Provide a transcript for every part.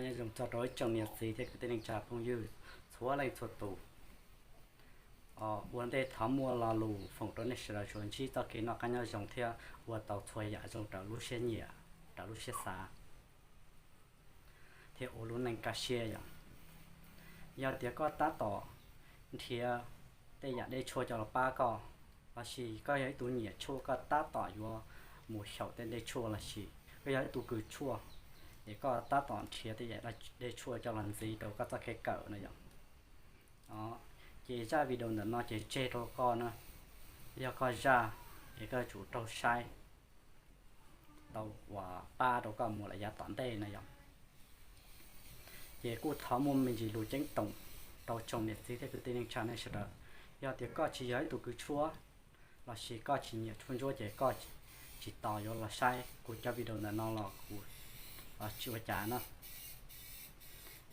Nyob zoo txog rau ib tsoom niam txiv thiab kwv tij neej tsa phooj ywg txhua leej txhua tus. Ua ntej thov muaj lo lus foom rau nej sawv daws tsuas ntsib txoj kev noj qab nyob zoo thiab ua tau txhua yam zoo raws lub siab nyiam, raws lub siab xav, thiab ua lub neej kaj siab yom. Yog tias koj tab tom nrhiav tej yam dej tshuaj coj los pab koj, lossis koj yog ib tug nyiam tshuaj koj tab tom yuav mus xyaum tej dej tshuaj, lossis koj yog ib tug kws tshuaj, ces koj tab tom nrhiav tej yam dej tshuaj coj los ntxiv rau koj txoj kev kawm no yom. Ces zaj video ntawm no ces tseg rau koj na, yog koj zaj, ces koj yuav tsum raug saib tau uas pab rau koj mus lawm yav tom ntej no yom. Ces kuj thov muaj me ntsis lus ceeb toom rau tsoom niam txiv thiab kwv tij neej tsa nej sawv daws, yog tias koj tsis yog ib tug kws tshuaj, lossis koj tsis nyiam tshuaj ntsuab ces koj tsis tos yuav los saib kuv cov video ntawm no los kuv tsis ua cas na.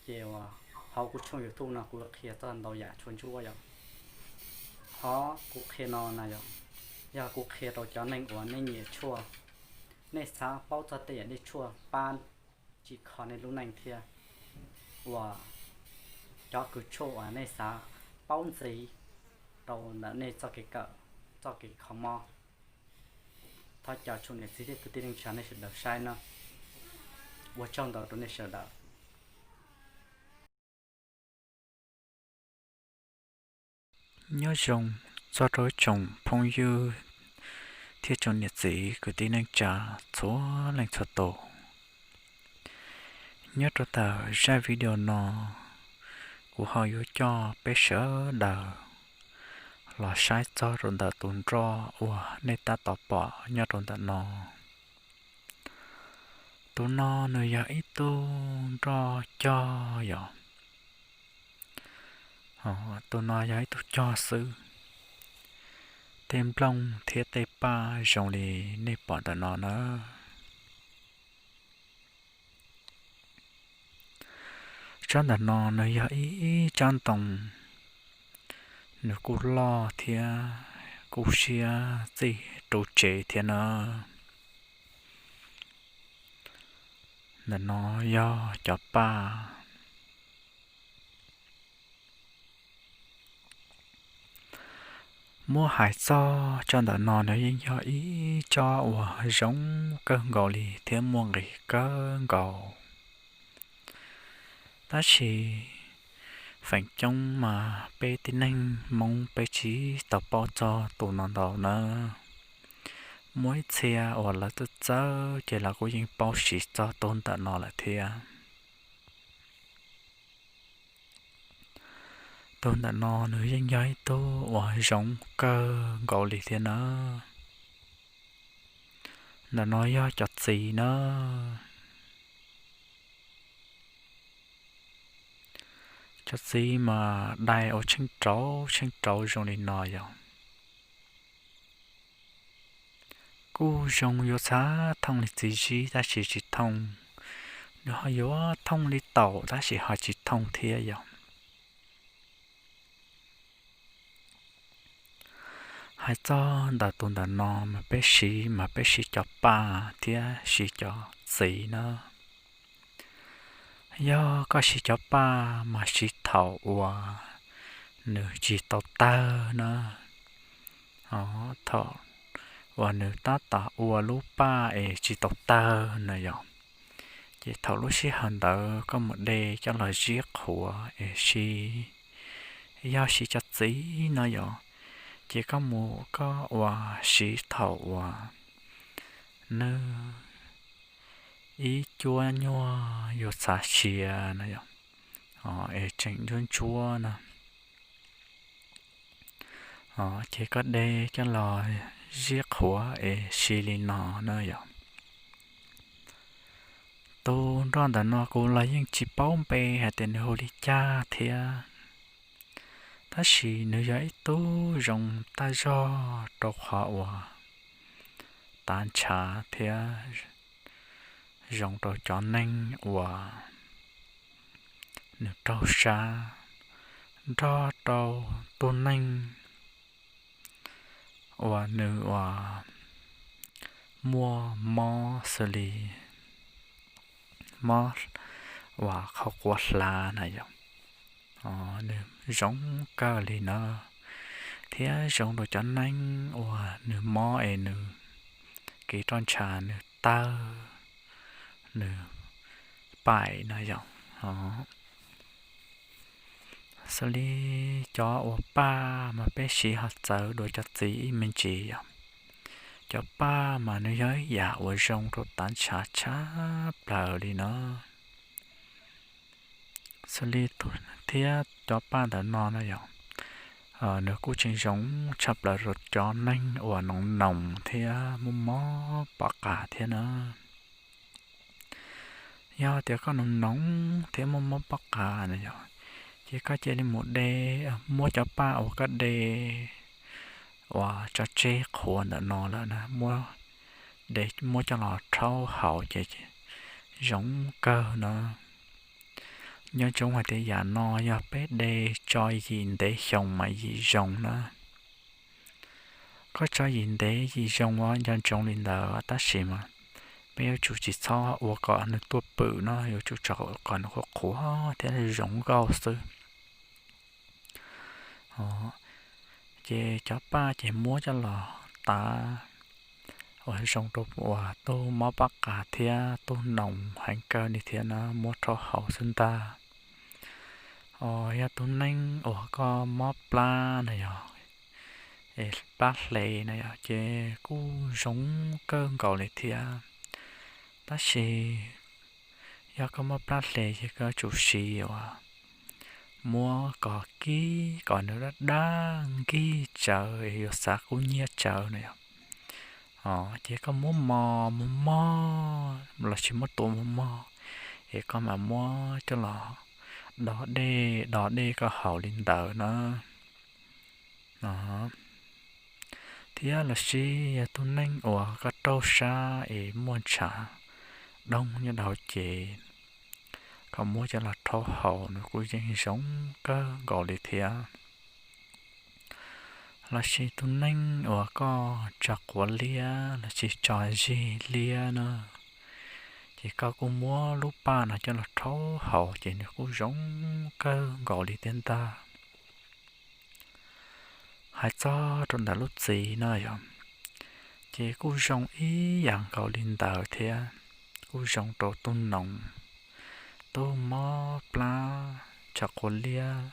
Ces hauv kuv tshooj YouTube no kuv qhia txog ntau yam tshuaj ntsuab yom. Qhov kuv qhia no na yom, yog kuv qhia rau cov neeg uas nej nyiam tshuaj, nej xav paub txog tej yam dej tshuaj pab tsim kho nej lub neej thiab uas cov kws tshuaj uas nej xav paub ntxiv rau ntawm nej txoj kev kawm, txoj kev kho mob. Thov caw tsoom niam txiv thiab kwv tij neej tsa nej sawv daws saib no. Ua tsaug ntau rau nej sawv daws. Nyob zoo txog rau ib tsoom phooj ywg thiab tsoom niam txiv kwv tij neej tsa txhua leej txhua tus. Nyob rau ntawm zaj video no, kuv ho yuav coj peb sawv daws los saib txog rau ntawm tus nroj uas nej tab tom pom nyob rau ntawm no. Tus no nws yog ib tug nroj cog yom. Tus no yog ib tug cog xwb. Tej nplooj thiab tej paj zoo li nej pom ntawm no na. Tsob ntawm no nws yog ib tsob ntoo, nws kuj loj thiab kuj siab txij ruv tsev thiab na. Ntawm no yog cov paj. Muab hais txog tsob ntawm no, nws yeej yog ib tsob uas zoo kawg nkaus li thiab muaj nqis kawg nkaus. Tab sis feem coob mas peb tib neeg Hmoob peb tsis tau paub txog tus no ntau na. Muaj ib txhia uas lawv txawj txawj ces lawv kuj yeej paub siv txog tus ntawm no lawm thiab. Tus ntawm no nws yeej yog ib tug uas zoo kawg nkaus li thiab na. Ntawm no yog cov txiv na. Cov txiv mas dai ua tsheej rauv tsheej rauv zoo li no yom. Kuj zoo yuav xav thooj li txiv zib tab sis tsis thooj. Nws ho yuav thooj li taum tab sis ho tsis thooj thiab yom. Hais txog ntawm tus ntawm no mas peb siv mas peb siv cov paj thiab siv cov txiv na. Yog koj siv cov paj mas siv thaum uas nws tsis tau tawg na. Thaum uas nws tab tom ua lub paj es tsis tau tawg na yom, ces thaum lub sij hawm ntawd koj mus de coj los ziab qhuav es siv. Yog siv cov txiv no yom, ces koj mus koj ua siv thaum uas nws ib cuab nyuag yuav xav siav na yom, es tseem ntsuab ntsuab na, ces koj de coj los ziab qhuav es siv li no na yom. Tus nroj ntawm no kuv los yeej tsis paub npe hais tias nws hu li cas thiab, tab sis nws yog ib tug zoo tag zog rau qhov uas tav ntshav thiab zoo rau cov neeg uas nws raug sab, nrog rau tus neeg uas nws uas muaj mob xws li mob uas qhov quav hlav na yom. Nws zoo kawg li na, thiab zoo rau cov neeg uas nws mob es nws kev roj ntsha nws tawg, nws paim na yom. Xws li cov uas paj mas peb siv ho txawv dua cov txiv ib me ntsis yom. Cov paj mas nws yog ib yam uas zoo rau tav ntshav tshaj plaws li na. Xws li thiab cov paj ntawm no na yom, nws kuj tseem zoo tshaj plaws rau cov neeg uas noov noos thiab muaj mob poj qa thiab na. Yog tias koj noov noos thiab muaj mob poj qa na yom, ces koj cia li mus de, muab cov paj uas koj de uas tso tseg qhuav ntawm no lawm na, muab de, muab coj los rhaub haus ces zoo kawg na. Nco ntsoov hais tias yam no yog peb de tso yim ntev xyoo mas yim zoo na. Koj tso yim ntev yim zoo os, nco ntsoov li ntawd, tab sis mas peb yuav tsum tsis txhob ua kom nws tuaj pwm no, yuav tsum tso kom nws qhuav qhuav thiab zoo nkauj xwb. Ces cov paj ces muab coj los tav uas zoo rau uas tug mob poj qa thiab tug noos heev kawg li thiab na, muab rhaub haus xwb ntag. Yog tug neeg uas koj mob plab na yom, plab hle na yom, ces kuj zoo kawg nkaus li thiab. Tab sis yog koj mob plab hle ces koj yuav tsum siv uas muab kom kib kom nws dab dab nkig tsawv es yuav xav kub hnyiab tsawv na yom. Ces koj muab mos mos mog lossis muab tua mos mog, es koj mam muab coj los do dej do dej koj haus li ntawd na. Thiab lossis yog tug neeg uas koj raug sab es muaj ntshav doog nyob rau hauv cev, koj muab coj los rhaub haus nws kuj yeej zoo kawg nkaus li thiab. Lossis tug neeg uas koj tso quav liab lossis tso zig liab na, ces koj kuj muab lub paj no coj los rhaub haus ces nws kuj zoo kawg nkaus li thiab ntag. Hais txog rau ntawm lub txiv no yom, ces kuj zoo ib yam nkaus li ntawd thiab, kuj zoo rau tug noos, tug mob plab, tso quav liab,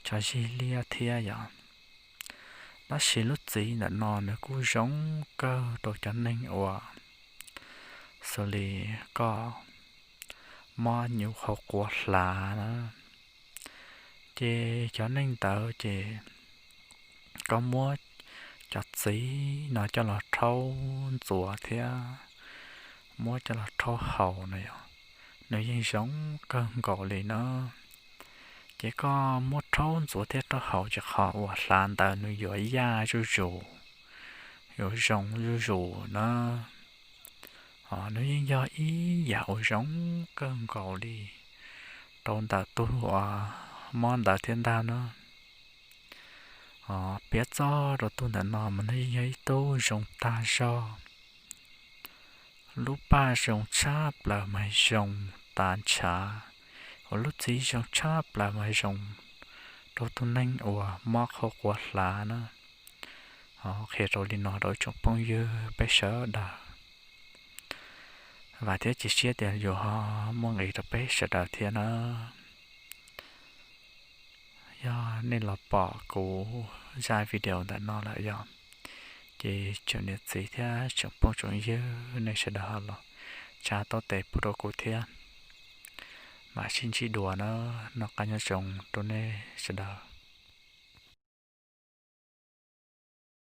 tso zig liab thiab yom. Tab sis lub txiv ntawm no nws kuj zoo kawg rau cov neeg uas xws li koj mob nyuv qhov quav hlav na, ces cov neeg ntawd ces koj muab cov txiv no coj los rhaub ntxuav thiab muab coj los rhaub haus na yom, nws yeej zoo kawg nkaus li na. Ces koj muab rhaub ntxuav thiab rhaub haus ces qhov uas hlav ntawd nws yuav yaj zuj zus, yuav zoo zuj zus na. Nws yeej yog ib yam uas zoo kawg nkaus li rau ntawm tug uas mob ntawd thiab ntag na. Piav txog rau tug ntawm no mas nws yeej yog ib tug zoo tag zog, lub paj zoo tshaj plaws mas zoo tas ntshav, uas lub txiv zoo tshaj plaws mas zoo rau tug neeg uas mob qhov quav hlav na. Qhia rau li no rau tsoom phooj ywg peb sawv daws, vam thiab cia siab tias yuav ho muaj nqis rau peb sawv daws thiab na. Yog nej los pom kuv zaj video ntawm no lawm yom, ces tsoom niam txiv thiab tsoom phooj tsoom ywg nej sawv daws ho los tsa tau tes pub rau kuv thiab. Mam sib ntsib dua na, noj qab nyob zoo rau nej sawv daws.